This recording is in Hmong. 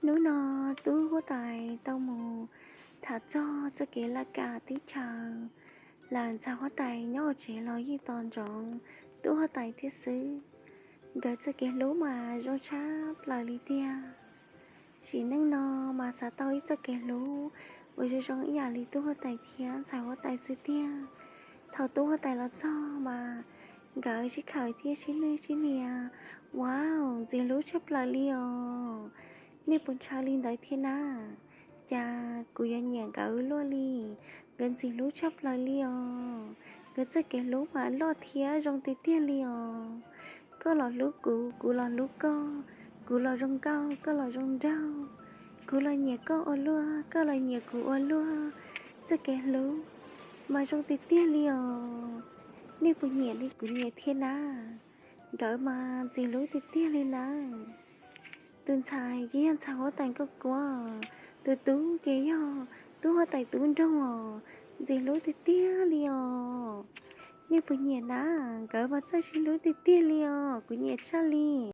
Hnub no tub huab tais tau mus tham txog txoj kev laj kam teb chaws lawm, ntxhais huab tais nyob hauv tsev los yeej tos ntsoov tub huab tais thiab xwb. Nkawd txoj kev hlub mas zoo tshaj plaws li tiag. Sim neej no mas xav tau ib txoj kev hlub uas zoo zoo ib yam li tub huab tais thiab ntxhais huab tais xwb tiag. Thaum tub huab tais los txog mas nkawd sib khawm thiab sib nwj sib nias. Wow, ntxim hlub tshaj plaws li os. Nej puas ntshaw li ntawd thiab na? Cas kuv yuav nyiam nkawd luaj li. Nkawd ntxim hlub tshaj plaws li os. Nkawd txoj kev hlub mas loj thiab zoo tiag tiag li os. Koj los hlub kuv, kuv los hlub koj. Kuv los zoo nkauj, koj los zoo nraug. Kuv los nyiam koj ua luaj, koj los nyiam kuv ua luaj. Txoj kev hlub mas zoo tiag tiag li os. Nej puas nyiam li kuv nyiam thiab na? Nkawd mas ntxim hlub tiag tiag li na. Tus ntxhais ces yog ntxhais huab tais Nkauj Kuab, tus tub ces yog tub huab tais Tub Nroog os. Ntxim hlub tiag tiag li os. Nej puas nyiam na? Nkawd mas txawj sib hlub tiag tiag li os, kuv nyiam tshaj li.